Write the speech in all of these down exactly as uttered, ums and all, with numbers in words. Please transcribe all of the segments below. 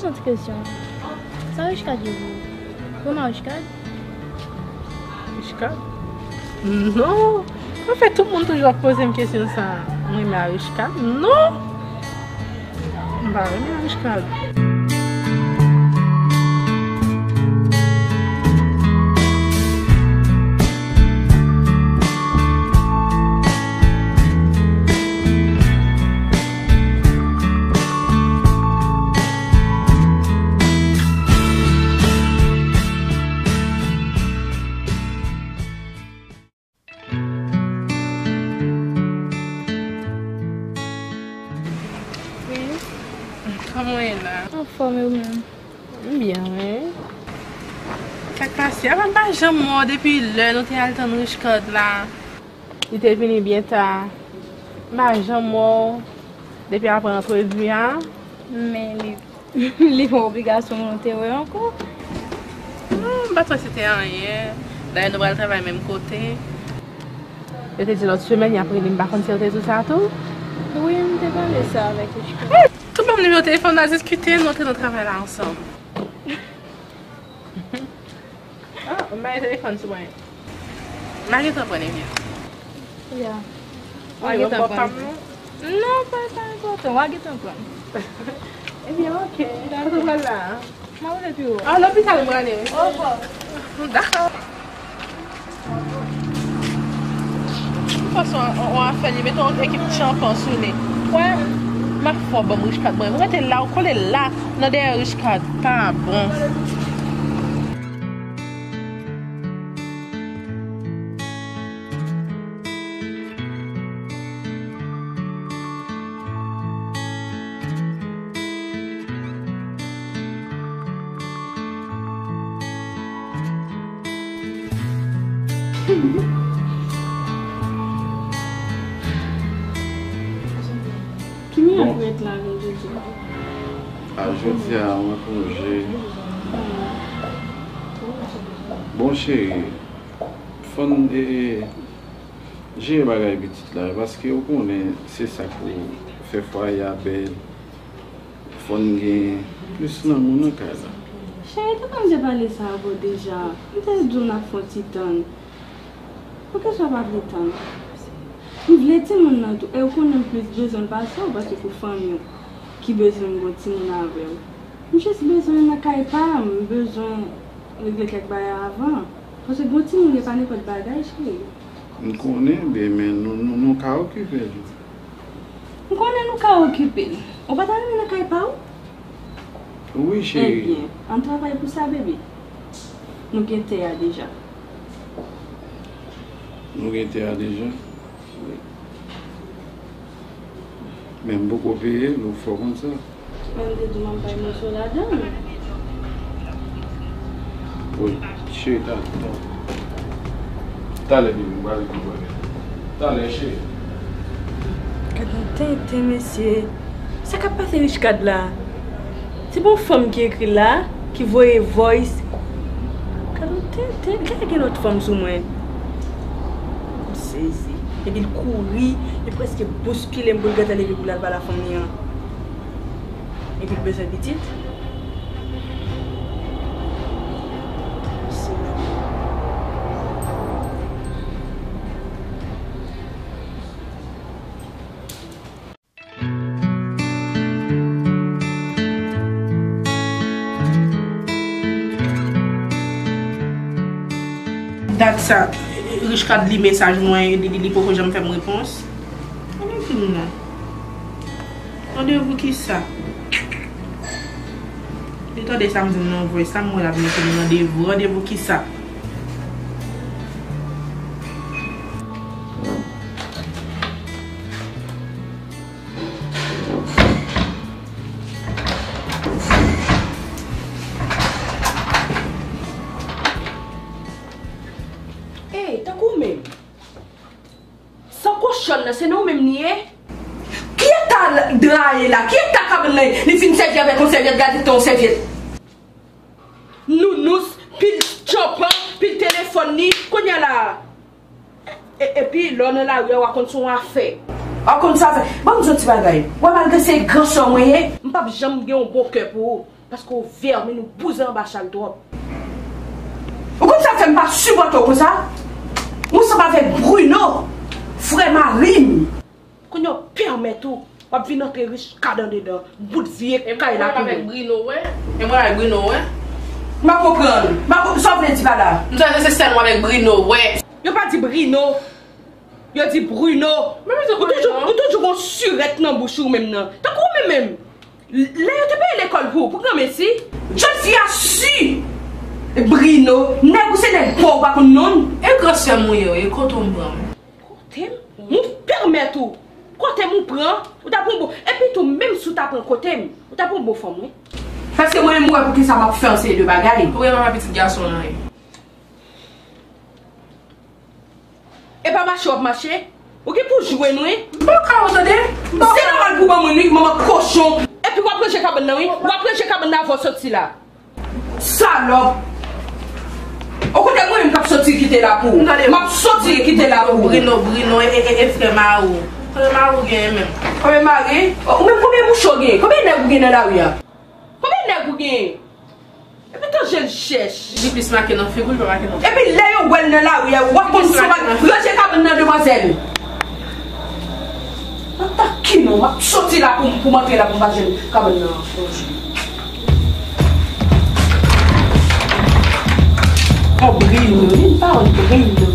Yon ti kesyon. Sa Richcard ye pou ou? Ou renmen Richcard? Richcard? Non. Anfèt, tout moun toujou ap poze m kesyon sa a. Mwen renmen Richcard? Non. M pa renmen Richcard. Wi. Kòman w ye la? Anfòm, e ou menm? M byen, wi. Sa k pase? Apa m pa janm wè w depi lè nou te al tann Richcard la. Li te vini byen ta. M pa janm wè w depi apre antrevi a. Men li Li pa obligasyon pou nou te wè ankò. Non, m pa t wè se te anyen. Dayè, nou pral travay menm kote. Yo te di lòt semèn, y ap rele m, m pa konn si yo te di w sa tou. Wi, m te pale sa avèk Richcard. Tout moun nimewo telefòn nan diskite, nou te nan travay la ansanm. Ah, m bay telefòn sou mwen. M a gentan pran, Emile. Ya. W a gentan pran. Non, pa, pa enpòtan. W a gentan pran. Ebyen, oke. Kote w pral la? M a rele pi wo. Ah, lopital m prale, wi. Dakò. Yon fason, on, on afè li mete yon ekip tchanpan sou li. Kwè, m ap fè w ban m Richcard mwen. Ou rete la, ou kole la, nan dèyè Richcard. Pa bon. Kiyès ap ret la avè w jodi a? A, jodi a, mwen konje. Bon, cheri, fò n, e, e, jere bagay pitit la, paske ou konnen se sa k pou fè fwaye a bèl. Fò n gen plis lanmou nan kay la. Cheri, tankou m te pale sa avè w deja, m te di w n ap fè yon ti tann. Poukisa w pa vle tann? M vle timoun nan tou, e ou konnen m plis bezwen l pase w, paske pou fanmi w ki bezwen m gon timoun avè w. M jis bezwen l nan kay pa m, m bezwen regle kèk bagay avan. Paske gon timoun, e pa nenpòt bagay, cheri. M konnen, bebe, men nou, nou, nou ka okipe l. M konnen nou ka okipe l. Ou pa ta renmen nan kay pa w? Wi, cheri. Ebyen, ann travay pou sa, bebe. Nou gen tè a deja. Nou gen tè a deja? Wi. Men m poko peye l, ou fè w konn sa. Men m te di w m ap bay mòso ladan l. Wi, cheri, ta, ta. Talè, bebe, m prale pou w. Talè, cheri. Gad yon tenten, mesye. Sa k ap pase Richcard la? Se pa yon fanm ki ekri l la, ki voye voice. Gad yon tenten, li ka gen lòt fanm sou mwen. M sezi. Epi l kouri, li prèske bouskile m pou l gentan leve pou l al pale a fanm li an. Epi l bezwen pitit. M sezi. Dat sa, Richcard li mesaj mwen, li, li, li poko janm fè m repons. Randevou non. Randevou kisa? Li tande sa m di l nan vwè, sa m wè l ap mete m randevou. Randevou kisa? Ey, tankou w menm. San kochòn nan, se nan w menm li ye? Ki eta dra a ye la? Ki eta kabann nan ye? Li fin sèvi avèk yon sèvyèt, gade tan yon sèvyèt. Nounous, pil tchanpan, pil telefòn li, kounye a la. E, epi, lè w nan lari a, w a konn se yon afè. W a konn se afè. Ban m di w yon ti bagay. W wè malgre se gran sè w mwen ye, m p ap janm gen yon bon kè pou ou. Paske w vèmin, ou bouzen anba chal twòp. Ou konn sa fè m pa sipòte w konsa? Ou sanble avèk Bruno, frè mari m. Kounye a w pèmèt ou, w ap vin antre rich kad andedan, bout vye kay la pou mwen. E mwen avèk Bruno, wè? E mwen avèk Bruno, wè? M pa konprann. M pa konprann sa w vle di pa la. M ta se sèl mwen avèk Bruno, wè? Yo pa di Bruno. Yo di Bruno. Ou toujou, ou toujou gon sirèt nan bouch ou menm nan. Tankou ou menm menm. Lè yo te peye lekòl pou, pou granmesi. Jèn fi a si Brino, nèg ou se nèg pa w pa konn non l. E gran sè m ou ye, e kote w m pran m? Kote m? M pèmèt ou. Kote m ou pran, ou ta pran bon. Epi tou, menm si w ta pran kote m, ou ta pran bon fanm, wi. Paske mwen menm, m wè poukisa m ap fè yon seri de bagay. Ou wè mama pitit gason lan ye. E pa mache w ap mache? Ou gen pou jwenn, wi. M pa ka w tande. M pa ka. Se nòmal pou ban moun, wi, manman kochon. Epi w ap ranje kabann nan, wi. W ap ranje kabann nan avan w soti la. Salòp. Okontrè, mwen menm k ap soti kite la pou ou. M ap soti kite la pou ou. Brino, Brino, e, e, e, e frè mari w. Konbyen mari w genyen menm? Konbyen mari? Ou menm konbyen mouche w genyen? Konbyen nèg ou genyen nan lari a? Konbyen nèg ou genyen? Epi tan je l chèch. Li plis make nan figi w, li pa make nan... Epi lè yo wè l nan lari a, w ap konn si w pa ranje kabann nan, demwazèl. Nan ta ki non, m ap soti la pou, pou m antre la pou m pa jwenn kabann nan. Oh, Brino, li pa wè Brino.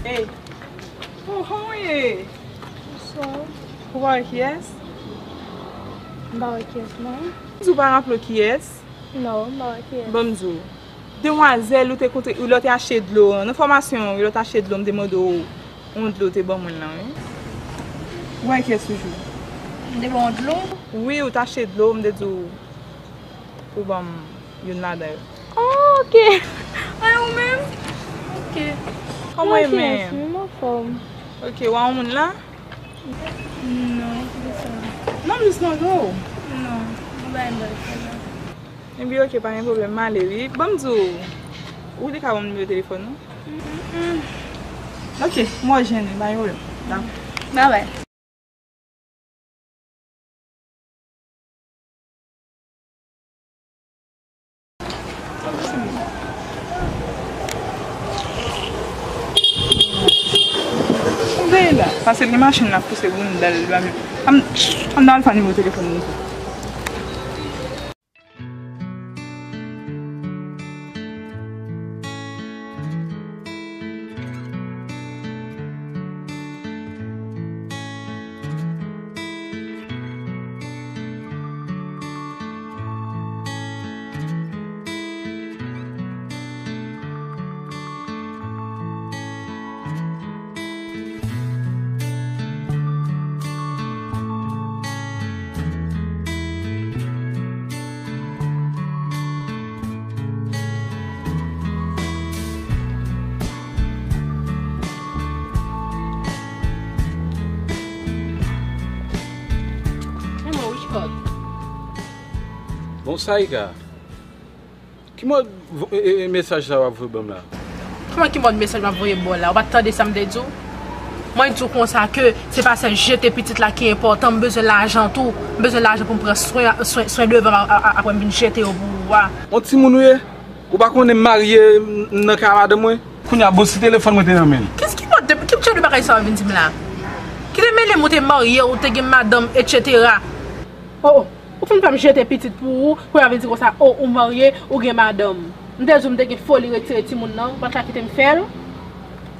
Hey. Oh, how are you? Bonsoir. Ou pa wè kiyès? M pa wè kiyès, non. Di w pa raple w kiyès? Non, m pa wè kiyès. Ban m di w. Demwazèl ou te kontre, lè w te achte dlo an. Nan fòmasyon an, wi, lè w te achte dlo, m te mande w yon dlo w te ban moun nan, wi. Ou wè kiyès toujou? M te ban w dlo? Wi, ou te achte dlo, m te di w pou w ban m youn ladan yo. Oh, ok. Ay, ou menm? Ok. Kòman w ye menm? M anfòm. Ok, w a yon moun la? Non, ki sa? Non, m jis mande w. Non, m pa gen bagay fè la. Ebyen, ok, pa gen pwoblèm, m ale, wi. Ban m di w, ou te ka ban m nimewo telefòn ou? Mm, mm. Ok, m wè w jwenn li, pa gen pwoblèm. Dakò. Babay. Veye la, paske gen machin la pouse bounda l, li pa menm. Ann, ann al fè nimewo telefòn nou. Bon, Saïga. Ki mòd vo-, e, e, e, mesaj sa w ap voye ban m la? Kòman ki mòd mesaj m ap voye ba w la? Ou pa t tande sa m te di w? Mwen di w konsa ke se pa sèl jete pitit la ki enpòtan, m bezwen lajan tou. M bezwen lajan pou m pran swen, swen, swen devan m a, a, a, apre m vin jete yo pou ou a. On timoun ou ye? Ou pa konnen m marye, m nan kay madanm mwen? Kounye a, bon, si telefòn mwen te nan men l. Kis ki mòd de, ki jan de bagay sa w vin di m la? Ki te mele m ou te marye, ou te gen madanm, etsetera? Oh, oh. Ou fin fè m jete pitit pou ou, kounye a vin di konsa, oh, ou marye, ou gen madanm. M te di w m te gen foli retire timoun nan, ou pa t ka kite m fè l?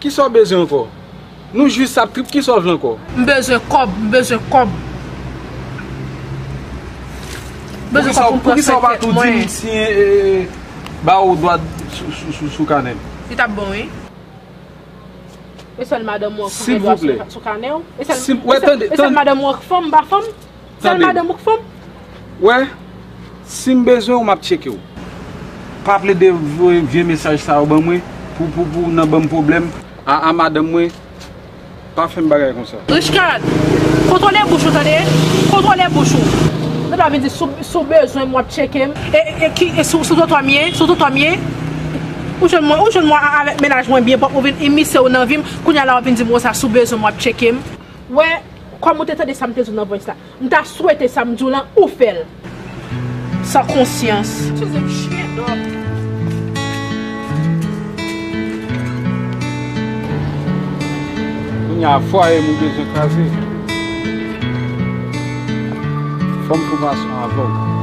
Kisa w bezwen ankò? Nou jis ap trip, kisa w vle ankò? M bezwen kòb, m bezwen kòb. M bezwen kòb pou m transfè tèt mwen. Poukisa w pa tou di m si, eh, ba ou dwa sou, sou, sou, sou kanè m? Li t ap bon, wi. E sèl madanm ou an k gen dwa sou, sou kanè w? E sèl, e sèl, e sèl madanm ou an k fanm, m pa fanm? Sèl madanm ou k fanm? Wè, si m bezwen w, m ap tcheke w. Pa plede voye vye mesaj sa yo ban mwen pou, pou, pou nan ban m pwoblèm a, a madanm mwen. Pa fè m bagay konsa. Richcard, kontwole bouch ou, tande? Kontwole bouch ou. Ou ta vin di sou, sou bezwen m, w ap tcheke m. E, e, e ki, e sou, sou twotwa m ye? Sou twotwa m ye? Ou jwenn mwen, ou jwenn mwen a, avèk mennaj mwen byen pwòp, ou vin imisye w nan vi m. Kounye a la, w ap vin di m konsa, sou bezwen m, w ap tcheke m. Wè, kòm ou te tande sa m te di w nan voice la, m ta swete sa m di w lan, ou fè l. San konsyans. Size m chyen dòk. Kounye a, fwaye m ou bezwen kraze. Fò m tou mason avè w.